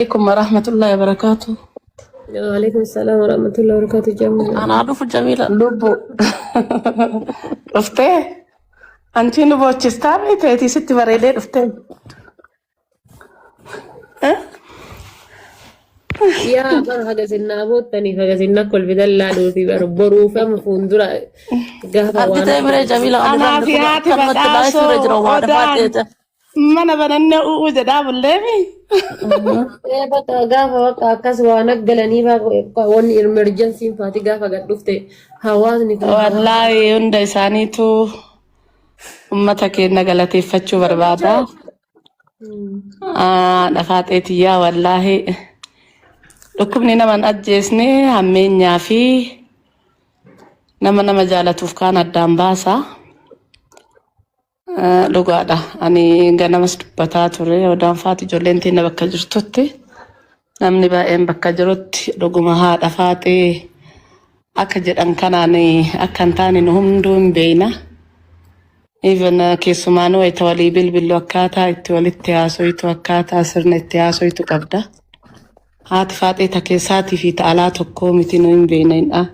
Alaikum warahmatullahi wabarakatuh. Waalaikum salaam warahmatullahi wabarakatuh Jamila. Anaa dhufu Jamiila. Lubbu. Dhuftee? Anchi nu boochistaa beekteetii sitti bareedee dhuftee. Eh? Yaa bara haga sinnaa boottaniif haga sinna kolfitan laaluufi bara boruuf amma fuuldura gaafa waan Argitee miree Jamiila ani Anaa namni fi kun haati akkanumatti laayifii irra badhaasoo jira waan odaan faaxeete. Mana banannee u'uu jedhaa bulleemi. Ee, bakka gaafa bakka akkas waan aggalanii wanni emergensiin faati gaafa gad dhufte hawaasni kun hawaasa Wallaahi hunda isaaniitu ummata keenya galateeffachuu barbaada. Dhafaa xeetiyyaa wallaahi dhukkubni nama hin ajjeesne hammeenyaa fi nama nama jaalatuuf kaan addaan baasa. Dhugaadha. Ani ganamas dubbataa ture. Odaan faati ijoolleen teenya bakka jirtutti namni baay'een bakka jirutti dhuguma haadha faaxee akka jedhan kanaan akka hin taane nu hunduu hin beekna. Even keessumaanuu wayita walii bilbillu akkaataa itti walitti haasoytu akkaataa sirna itti haasoytu qabda. Haati faaxee ta keessaatii fi ta alaa tokkoo miti nu hin beekna.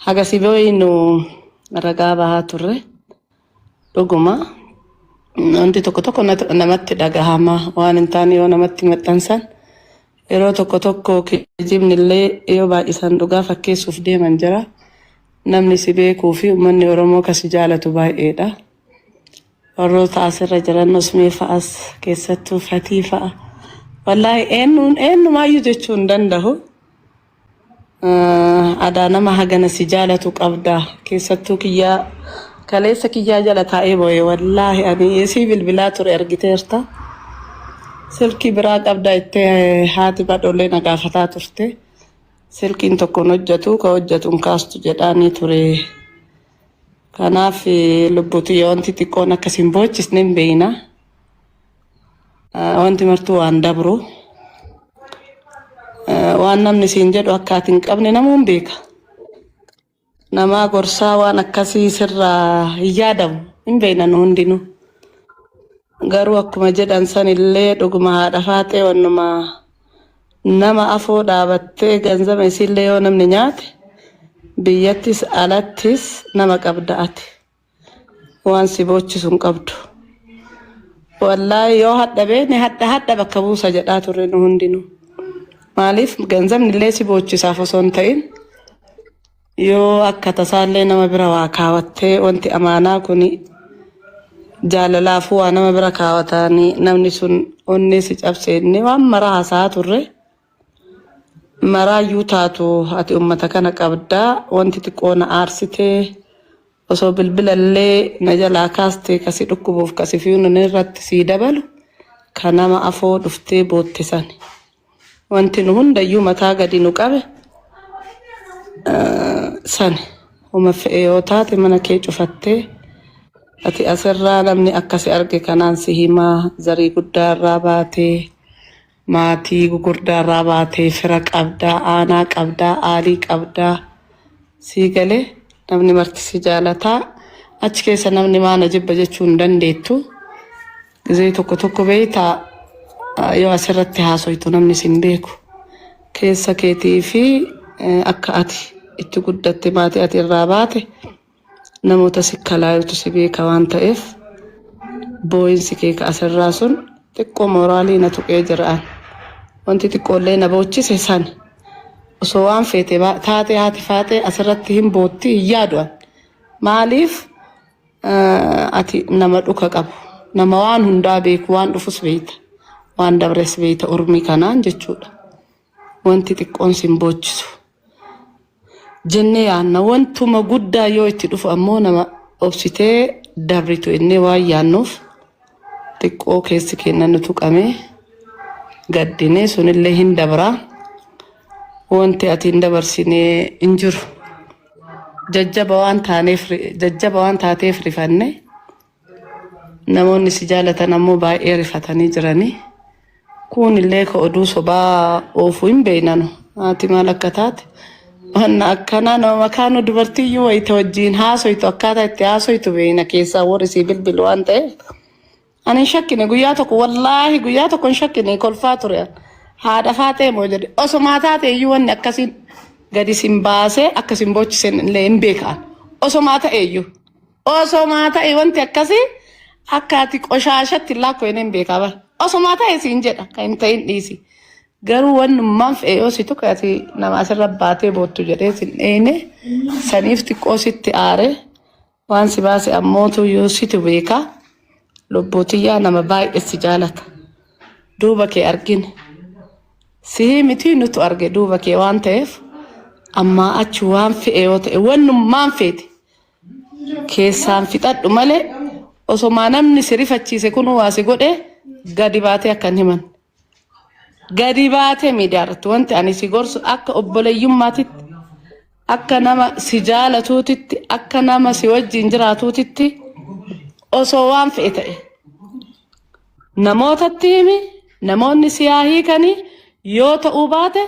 Haga si beeynu ragaa bahaa turre. Dhuguma wanti tokko tokko namatti dhagahama waan hin taane yoo namatti maxxansan yeroo tokko tokko kijibni illee yoo baay'isan dhugaa fakkeessuuf deeman jira. Namni si beekuu fi uummanni Oromoo kan si jaalatu baay'eedha. Warroota asirra jiran Usmee fa'as keessattuu Fatii fa'a. Wallaahi eenyuun eenyumaayyuu jechuu hin danda'u. Adaa nama hagana si jaalatu qabda. Keessattuu kiyyaa kaleessa kiyyaa jala taa'ee boo'e wallaahi ani isii bilbilaa ture argiteerta. Silkii biraa qabda ittee haati badhoollee na gaafataa turte. Silkiin tokko hin hojjetu ka hojjetu hin kaastu jedhaanii ture. Kanaaf lubbuutu yoo wanti xiqqoon akkas hin boochisne hin beekna. Wanti martuu waan dabru. Waan namni siin jedhu akka ati hin qabne namuu hin beeka. Namaa gorsaa waan akkasii sirraa hin yaadamu hin beekna nu hundinuu. Garuu akkuma jedhan san illee dhuguma haadha faaxee wannuma nama afoo dhaabattee ganzaba isiillee yoo namni nyaate biyyattis alattis nama qabda ati. Waan si boochisu hin qabdu. Wallaahi yoo hadha beekne hadha hadha bakka buusa jedhaa turre nu hundinuu. Maaliif ganzabni illee si boochisaaf osoo hin ta'in yoo akka tasaallee nama bira waa kaawattee wanti amaanaa kun jaalalaafuu waa nama bira kaawwataanii namni sun onnee si cabse inni waan maraa haasa'aa turre. Maraayyuu taatu ati ummata kana qabdaa wanti xiqqoo na aarsitee Osoo bilbila illee na jalaa kaaste ka si dhukkubuuf ka si fiunan irratti sii dabalu ka nama afoo dhuftee bootte sani. Wanti nu hundayyuu mataa gadi nu qabe sani. Homa fe'e yoo taate mana kee cufattee ati asirraa namni akka si arge kanaan si himaa zarii guddaa irraa baatee Maatii gugurdaa irraa baatee fira qabdaa, aanaa qabdaa, aalii qabdaa. Sii galee namni marti si jaalataa. Achi keessa namni maana jibba jechuu hin dandeettu. Gizee tokko tokko beektaa yoo asirratti haasoytu namni sin beeku. Keessa keetii fi akka ati itti guddatte maatii ati irraa baate namoota si kalaayutu si beeka waan ta'eef boo'insi kee ka asirraa sun xiqqoo mooraalii na tuqee jira an. Wanti xiqqoollee na boochise sani. Osoo waan feete taatee haati faatee asirratti hin bootti hin yaadu an. Maaliif ati nama dhuka qabu nama waan hundaa beeku waan dhufus beeyta waan dabres beeyta urmii kanaan jechuudha. Wanti xiqqoon sin boochisu. Jennee yaanna. Wantuma guddaa yoo itti dhufu ammoo nama obsitee dabritu innee waan yaannuuf xiqqoo keessi keenya nu tuqamee gaddinee sunillee hin dabraa. Wanti ati hin dabarsine hin jiru. Jajjaba waan taaneef jajjaba waan taateef rifanne Namoonni si jaalatan ammoo baay'ee rifatanii jiranii. Kuun illee ka oduu sobaa oofu hin beeknanu. Haati maal akka taate. Wanna akkanaa nama makaanu dubartii iyyuu wayita wajjin haasoytu akkaataa itti haasoytu beekna keessaa warri sii bilbilu waan ta'eef. Ani hin shakkine guyyaa tokko wallaahi guyyaa tokko hin shakkine kolfaa ture. Haadha faaxee moo jedhe osomaa taate iyyuu wanni akkasiin gadi sin baasee akka sin boochisen illee hin beekaan. Osomaa ta'e iyyuu. Osomaa ta'e wanti akkasii akka ati qoshaashatti hin laakkoyne hin beekaa bara. Osomaa ta'e siin jedha kan hin ta'in dhiisi. Garuu wannummaan fe'e yoo si tuqe ati nama asirra baatee boottu jedhee sin dheeyne saniif xiqqoo sitti aare waan si baase ammootu yoo situ beeka. Lubbuu tiyyaa nama baay'ee si jaalata. Duuba kee argine. Sihii miti nutu arge duuba kee waan ta'eef ammaa achi waan fe'e yoo ta'e wannummaan feete keessaan fixadhu malee osomaa namni si rifachiise kun waa si godhe gadi baatee akka hin himan. Gadi baatee miidiyaa irratti wanti ani si gorsu akka obboleeyyummaatitti akka nama si jaalatuutitti akka nama si wajjin jiraatuutitti osoo waan fe'e ta'e namootatti himi namoonni si haa hiikanii yoo ta'uu baate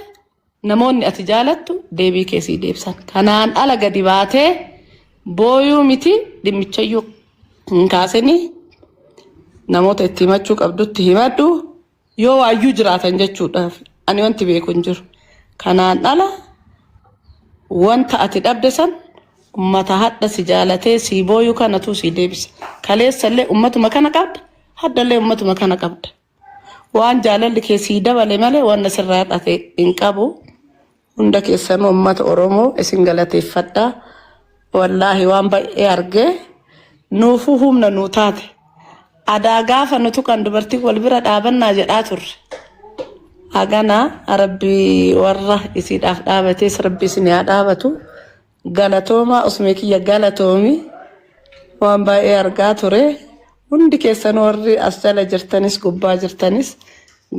namoonni ati jaalattu deebii kee sii deebisan. Kanaan ala gadi baatee booyuu miti dhimmichayyuu hin kaasinii namoota itti himachuu qabdutti himadhu yoo waayyuu jiraatan jechuudhaaf ani wanti beeku hin jiru. Kanaan ala wanta ati dhabde san ummata hadha si jaalatee sii booyuu kanatu sii deebisa. Kaleessallee ummatuma kana qabda haddallee ummatuma kana qabda. Waan jaalalli kee sii dabale malee wanna sirraa hir'ate hin qabu. Hunda keessanuu ummata Oromoo isin galateeffadha. Wallaahi waan baay'ee argee nuufuu humna nuu taate. Adaa gaafa nu tuqan dubartiin wal bira dhaabannaa jedhaa turre. Hagana rabbi warra isiidhaaf dhaabatees rabbi isin haa dhaabatu. Galatoomaa usmee kiyya galatoomi waan baay'ee argaa ture. Hundi keessan warri as jala jirtanis gubbaa jirtanis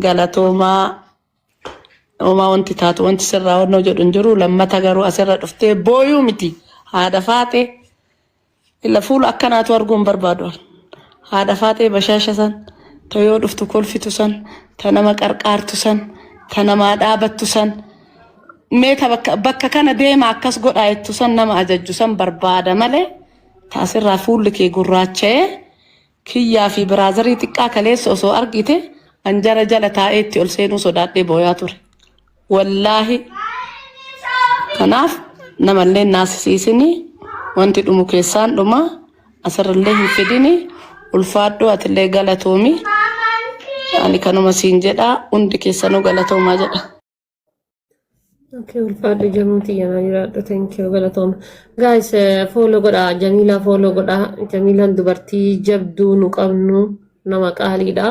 galatoomaa homaa wanti taatu wanti sirraa wannoo jedhu hin jiru. Lammata garuu asirra dhuftee booyuu miti haadha faaxee ila fuula akkanaatu arguu hin barbaadu. Haadha faaxee bashaasha san ta yoo dhuftu kolfitu san ta nama qarqaartu san ta namaa dhaabattu san mee ta bakka kana deema akkas godhaa jettu san nama ajajju san barbaada malee ta asirraa fuulli kee gurraacha'ee kiyyaa fi biraazarii xiqqaa kaleessa osoo argite anjara jala taa'ee itti ol seenuu sodaadhee booyaa ture. Wallaahi kanaaf namallee naasisiisini wanti dhumu keessaan dhuma asirrallee hin fidini ulfaadhu atillee galatoomi ani kanuma siin jedha hundi keessanuu galatoomaa jedha. Okay, ulfaadhu jamuuti yana jiraadhu. Thank you, galatooma. Guys, follow godha. Jamiilaa follow godha. Jamiilaan dubartii jabduu nu qabnu nama qaaliidha.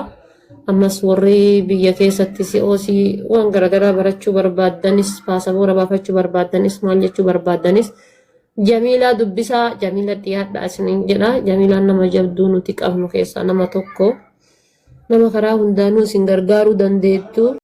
Ammas warri biyya keessatti COC waan garaagaraa barachuu barbaaddanis, paasapoora baafachuu barbaaddanis, maal jechuu barbaaddanis, Jamiilaa dubbisaa, Jamiila dhiyaadha isiniin jedha. Jamiilaan nama jabduu nuti qabnu keessaa nama tokko. Nama karaa hundaanuu isin gargaaruu dandeettu.